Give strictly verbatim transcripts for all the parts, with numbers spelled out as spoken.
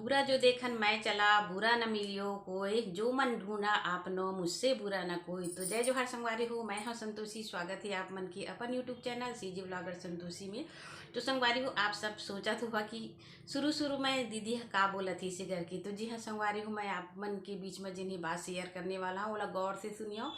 बुरा जो देखन मैं चला, बुरा न मिलियो कोई, जो मन ढूंढा आपनो, मुझसे बुरा न कोई। तो जय जोहार संगवारी हो, मैं हूं संतोषी। स्वागत है आप मन के अपन YouTube channel CG vlogger Santoshi में। तो संगवारी हो, आप सब सोचत होहा कि शुरू शुरू में दीदी ह का बोलत हे इसे करके। तो जी हाँ संगवारी हो, मैं आप मन के बीच में जिन्हें बात शेयर करने वाला हूँ, ओला गौर से सुनियो,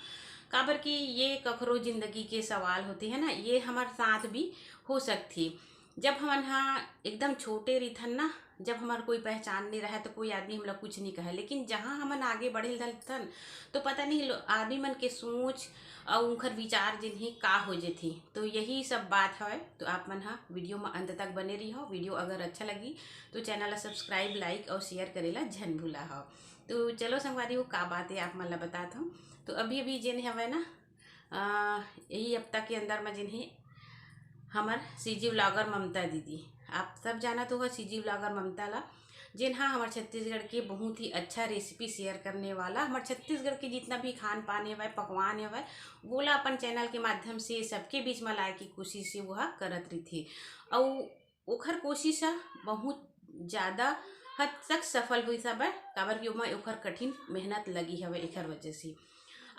काबर कि ये कखरो जिंदगी के सवाल होते हैं ना, ये हमारे साथ भी हो सकती। जब हमन हा एकदम छोटे रहिथन ना, जब हमार कोई पहचान नहीं रहे तो कोई आदमी हमला कुछ नहीं कहे, लेकिन जहाँ हमन आगे बढ़े लगथन तो पता नहीं लो-, आदमी मन के सोच और उनकर विचार जिन्हें का हो जेथे। तो यही सब बात हवे। तो आप मन हा वीडियो में अंत तक बने रही हो। वीडियो अगर अच्छा लगी तो चैनल ला सब्सक्राइब, लाइक और शेयर करेला झन भूला हो। तो चलो संगवारी हो, का बात है आप मन ला बतात हूँ। तो अभी अभी जेन हवे ना, अ, यही हफ्ता के अंदर में जिन्हें हमर सीजी व्लॉगर ममता दीदी, आप सब जानत होगा सीजी व्लॉगर ममता ला, जेन हा हमर छत्तीसगढ़ के बहुत ही अच्छा रेसिपी शेयर करने वाला, हमर छत्तीसगढ़ के जितना भी खान पान हवय, पकवान हवय, वोला अपन चैनल के माध्यम से सबके बीच में लाए की कोशिश वो हा करत रहिथे। अउ ओखर कोशिश ह बहुत ज़्यादा हद तक सफल हुई सब है, काबर कि ओमा ओखर कठिन मेहनत लगी हवे। एखर वजह से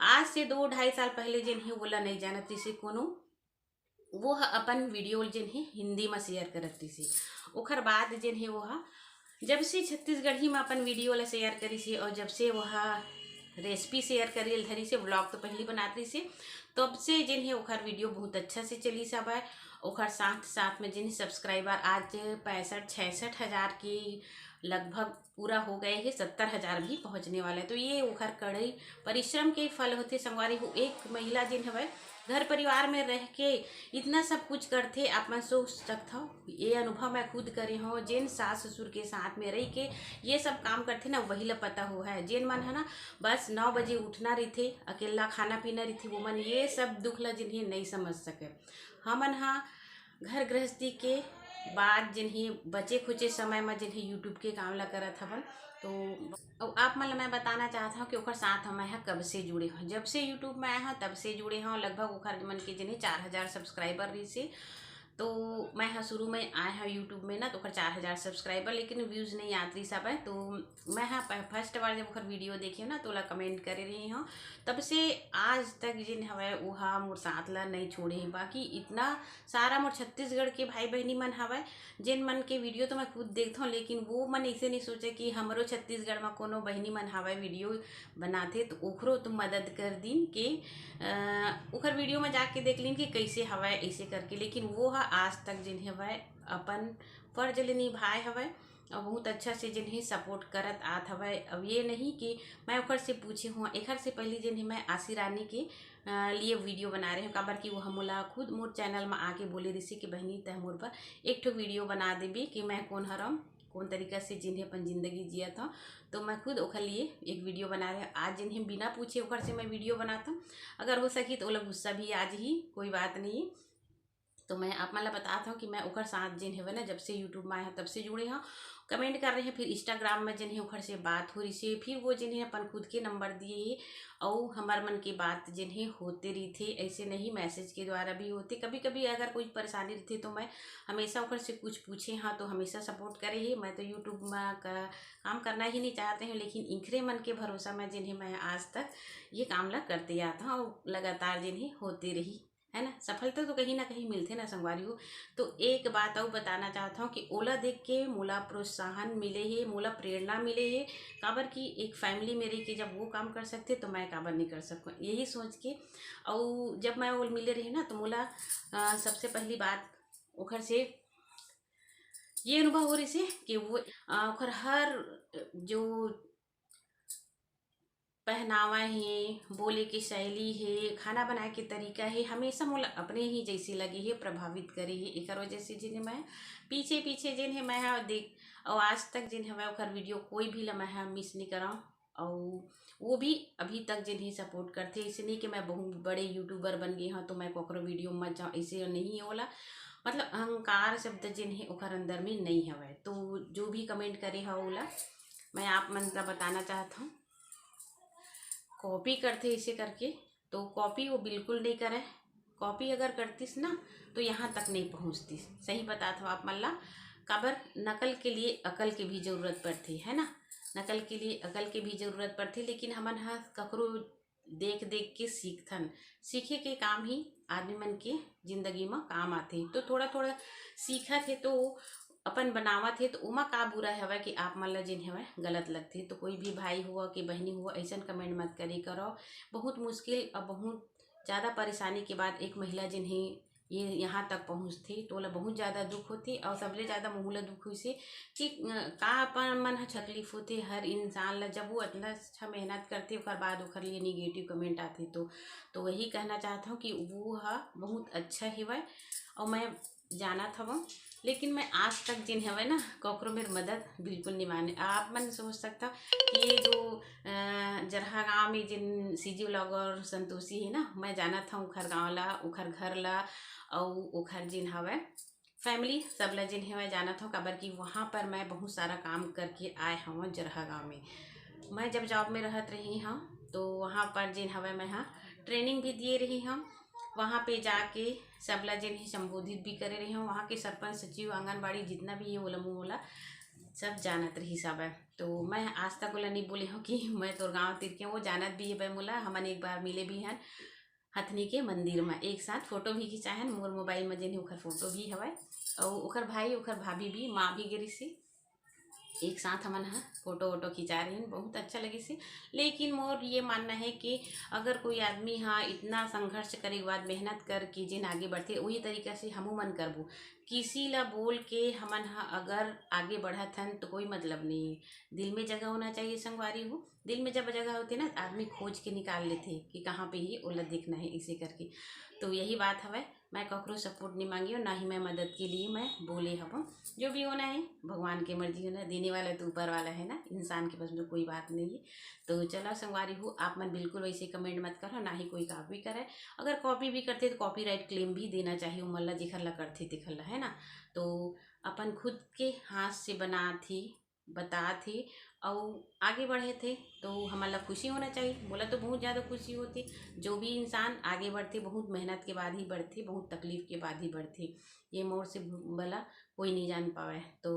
आज से दो ढाई साल पहले जेन हे वोला नहीं जानत रहिसे कोनो, वो ह अपन वीडियो जेन हे हिंदी में शेयर करत रहिसे। ओखर बाद जेन हे वो ह जब से छत्तीसगढ़ी में अपन वीडियो ला शेयर करिसे और जब से वो ह रेसिपी शेयर करे ल धरिसे, व्लॉग तो पहली बनात रहिसे, तब से जेन हे ओखर वीडियो बहुत अच्छा से चलिस हवय। ओखर साथ साथ में जेन सब्सक्राइबर आज पैंसठ छियासठ हज़ार के लगभग पूरा हो गए हे, सत्तर हज़ार भी पहुँचने वाला है। तो ये ओखर कड़ई परिश्रम के फल होथे संगवारी हो। एक महिला जेन हवय घर परिवार में रह के इतना सब कुछ करथे, आप मन सोच सकत हव। ये अनुभव मैं खुद करे हव, जेन सास ससुर के साथ में रह के ये सब काम करथे ना, वही ला पता हो है। जेन मन है ना बस नौ बजे उठना रहिथे, अकेला खाना पीना रहिथे, वो मन ये सब दुख ला जिन्हें नहीं समझ सके। हमन हा घर गृहस्थी के बाद जिन्हें बचे खुचे समय में जिन्हें YouTube के काम ला करत हवन। तो अउ आप मन ला मैं बताना चाहत हव कि ओकर साथ मैं ह कब से जुड़े हव। जब से YouTube में आए हव तब से जुड़े हव। लगभग ओखर मन के जिन्हें चार हज़ार सब्सक्राइबर रहिसे। तो मैं ह शुरू में आए हव YouTube में ना, तो ओखर चार हज़ार सब्सक्राइबर, लेकिन व्यूज नहीं आत रहिस हवय। तो मैं ह प-, फर्स्ट बार जब ओखर वीडियो देखे हव ना, तो ओला कमेंट करे रही हव। तब से आज तक जिन हवय, वो ह मोर साथ ला नहीं छोड़े हे। बाकी इतना सारा मोर छत्तीसगढ़ के भाई बहिनी मन हवय, जेन मन के वीडियो तो मैं खुद देखत हव, लेकिन वो मन ऐसे नहीं सोचे कि हमरो छत्तीसगढ़ में कोनो बहिनी मन हवय वीडियो बनाथे, तो ओखरो तो मदद कर दिन के, अ, ओखर वीडियो में जाके देख लिन कि कैसे हवय ऐसे करके। लेकिन वो ह आज तक जिन हवय अपन फर्ज ले निभाए हवय और बहुत अच्छा से जिन्हें सपोर्ट करत आत हवय। अब ये नहीं कि मैं ओखर से पूछे हूँ, एखर से पहले जिन्हें मैं आशी रानी के, अ, लिए वीडियो बना रहे हूँ, काबर कि वो मोला खुद मोर चैनल में आके बोले रहिसे कि बहिनी तह मोर पर एक ठो वीडियो बना देबी कि मैं कौन हरम, कौन तरीका से जिन्हें अपन जिंदगी जियत हव। तो मैं खुद ओखर लिए एक वीडियो बना रहे हूँ। आज जिन्हें बिना पूछे ओखर से मैं वीडियो बनात हूँ, अगर हो सकी तो ओला गुस्सा भी आ जही, कोई बात नहीं। तो मैं आप मन ला बतात हव कि मैं ओकर साथ जेन हवय ना, जब से YouTube में आए हव तब से जुड़े हव। कमेंट कर रहे हैं, फिर Instagram में जेन हे ओकर से बात हो रहिसे, फिर वो जेन हे अपन खुद के नंबर दिए हे, अउ हमर मन के बात जेन हे होते रहिथे, ऐसे नहीं मैसेज के द्वारा भी होते। कभी कभी अगर कोई परेशानी रहिथे तो मैं हमेशा ओकर से कुछ पूछे हव तो हमेशा सपोर्ट करे हे। मैं तो YouTube में का, काम करना ही नहीं चाहते हव, लेकिन इखरे मन के भरोसा में जेन हे मैं आज तक ये काम ला करते आत हव, लगातार जेन हे होते रही। है ना, सफलता तो कहीं ना कहीं मिलथे ना संगवारी हो। तो एक बात अउ बताना चाहत हव कि ओला देख के मोला प्रोत्साहन मिले हे, मोला प्रेरणा मिले हे, काबर कि एक फैमिली में रह के जब वो काम कर सकथे तो मैं काबर नहीं कर सकूँ, यही सोच के। अउ जब मैं ओल मिले रहे ना तो मोला, अ, सबसे पहली बात ओखर से ये अनुभव हो रहिसे कि वो, अ, ओखर हर जो पहनावा हे, बोले के शैली हे, खाना बनाए के तरीका हे, हमेशा मोला अपने ही जैसे लगे हे, प्रभावित करे हे। एकर वजह से जेन हे मैं पीछे पीछे जेन हे मैं ह देख, अउ आज तक जेन हवय ओकर वीडियो कोई भी ला मैं ह मिस नहीं करव। अउ वो भी अभी तक जेन हे सपोर्ट करथे। ऐसे नहीं कि मैं बहुत बड़े यूट्यूबर बन गए हव तो मैं ककरो वीडियो मत जाऊँ, ऐसे नहीं हे ओला। मतलब अहंकार शब्द जेन हे ओकर अंदर में नहीं हवय। तो जो भी कमेंट करे हव ओला मैं आप मन ला बताना चाहत हव, कॉपी करथे इसे करके, तो कॉपी वो बिल्कुल नहीं करे। कॉपी अगर करतीस ना तो यहाँ तक नहीं पहुँचतीस, सही बतात हव आप मन ला। काबर, नकल के लिए अकल के भी जरूरत पड़थे, है ना। नकल के लिए अकल के भी जरूरत पड़थे, लेकिन हमन ह ककरो देख देख के सीखथन। सीखे के काम ही आदमी मन के जिंदगी म काम आथे। तो थोड़ा थोड़ा सीखत हे तो अपन बनावत हे, तो ओमा का बुरा हवय कि आप मन ला जेन हवय गलत लगथे। तो कोई भी भाई हुआ कि बहनी हुआ, ऐसन कमेंट मत करे करो। बहुत मुश्किल और बहुत ज़्यादा परेशानी के बाद एक महिला जेन हे ये यहाँ तक पहुँचथे, तो ओला बहुत ज़्यादा दुख होथे। और सबले ज़्यादा महू ला दुख होइसे कि, अ, का अपन मन ह तकलीफ होथे हर इंसान ला, जब वो इतना अच्छा मेहनत करथे, ओकर बाद ओकर लिए निगेटिव कमेंट आथे। तो, तो वही कहना चाहत हूँ कि वो ह बहुत अच्छा हेवय। और मैं जानत हवं, लेकिन मैं आज तक जेन हवय ना, ककरो मेर मदद बिल्कुल नहीं माने। आप मन सोच सकता कि ये जो, अ, जरहा गांव में जेन सीजी व्लॉगर संतोषी है ना, मैं जानत हूँ ओखर गांव ला, ओखर घर ला, अउ ओखर जेन हवय फैमिली, सब ला जेन हवय जानत हूँ, काबर कि वहाँ पर मैं बहुत सारा काम करके आए हवं जरहा गांव में। मैं जब जॉब में रहत रही हूँ, तो वहाँ पर जेन हवय मैं हा ट्रेनिंग भी दिए रही हूँ। वहाँ पे जाके सबला जेन ही संबोधित भी करे रही हूँ। वहाँ के सरपंच, सचिव, आंगनबाड़ी जितना भी है, ओला मोला सब जानत रही सब है। तो मैं आज तक ओला नहीं बोले हूँ कि मैं तोर गाँव तीर के, वो जानत भी है भाई मोला। हमन एक बार मिले भी हन हथनी के मंदिर में, एक साथ फोटो भी खिंचाए हन। मोर मोबाइल में जेन ही ओखर फोटो भी हवय, और ओखर भाई, ओखर भाभी भी, माँ भी गे रिहिसे। एक साथ हमन ह फोटो वोटो खिंचा रहे हैं, बहुत अच्छा लगिस हे। लेकिन मोर ये मानना है कि अगर कोई आदमी ह इतना संघर्ष करे के बाद मेहनत करके जिन आगे बढ़थे, वही तरीका से हमू मन करबो। किसी ला बोल के हमन ह अगर आगे बढ़त हन तो कोई मतलब नहीं है। दिल में जगह होना चाहिए संगवारी हो, दिल में जब जगह होथे ना, आदमी खोज के निकाल लेथे कि कहाँ पे ही ओला देखना है, इसे करके। तो यही बात हवय। मैं ककरो सपोर्ट नहीं मांगी हूँ, ना ही मैं मदद के लिए मैं बोले हवं। जो भी होना है भगवान के मर्जी होना, देने वाला तो ऊपर वाला है ना, इंसान के बस में कोई बात नहीं है। तो चलो संगवारी हो, आप मन बिल्कुल वैसे कमेंट मत करो, ना ही कोई कॉपी करे। अगर कॉपी भी करथे तो कॉपीराइट क्लेम भी देना चाहिए, उमन ला जेखर ला करथे तेखर ला, है ना। तो अपन खुद के हाथ से बनात ही, बतात ही, अउ आगे बढ़े थे तो हमन ला खुशी होना चाहिए। मोला तो बहुत ज़्यादा खुशी होती। जो भी इंसान आगे बढ़थे, बहुत मेहनत के बाद ही बढ़थे, बहुत तकलीफ के बाद ही बढ़थे। ये मोर से भला कोई नहीं जान पावे। तो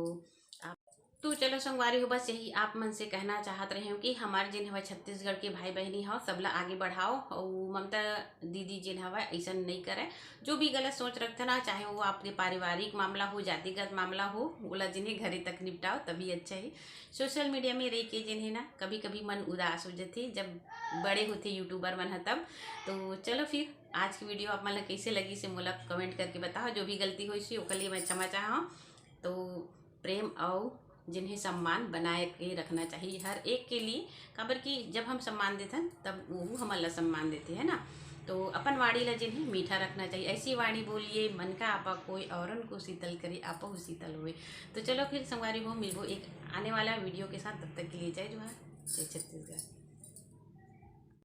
आप, तो चलो संगवारी हो, बस यही आप मन से कहना चाहत रहे हूँ कि हमारे जिन हमारे छत्तीसगढ़ के भाई बहनी हो, सबला आगे बढ़ाओ। और ममता दीदी जेन हवय अइसन नइ करय। जो भी गलत सोच रखथे ना, चाहे वो आपके पारिवारिक मामला हो, जातिगत मामला हो, ओला जिन्हें घरे तक निपटाओ, तभी अच्छा है। सोशल मीडिया में रह के जिन्हें ना कभी कभी मन उदास हो जाथे, जब बड़े होथे यूट्यूबर मन ह तब। तो चलो फिर आज की वीडियो आप मन ला कैसे लगिस हे मोला कमेंट करके बताओ। जो भी गलती होइस हे ओकर लिए मैं क्षमा चाहूँ। तो प्रेम अउ जिन्हें सम्मान बनाए के रखना चाहिए हर एक के लिए, काबर कि जब हम सम्मान देथन तब वो हमन ला सम्मान देथे, है ना। तो अपन वाणी ला जिन्हें मीठा रखना चाहिए। ऐसी वाणी बोलिए मन का आपा कोई, औरन को शीतल करे आपहु शीतल होए। तो चलो फिर संगवारी हो, मिलबो एक आने वाला वीडियो के साथ। तब तक के लिए जय जोहार, जय छत्तीसगढ़।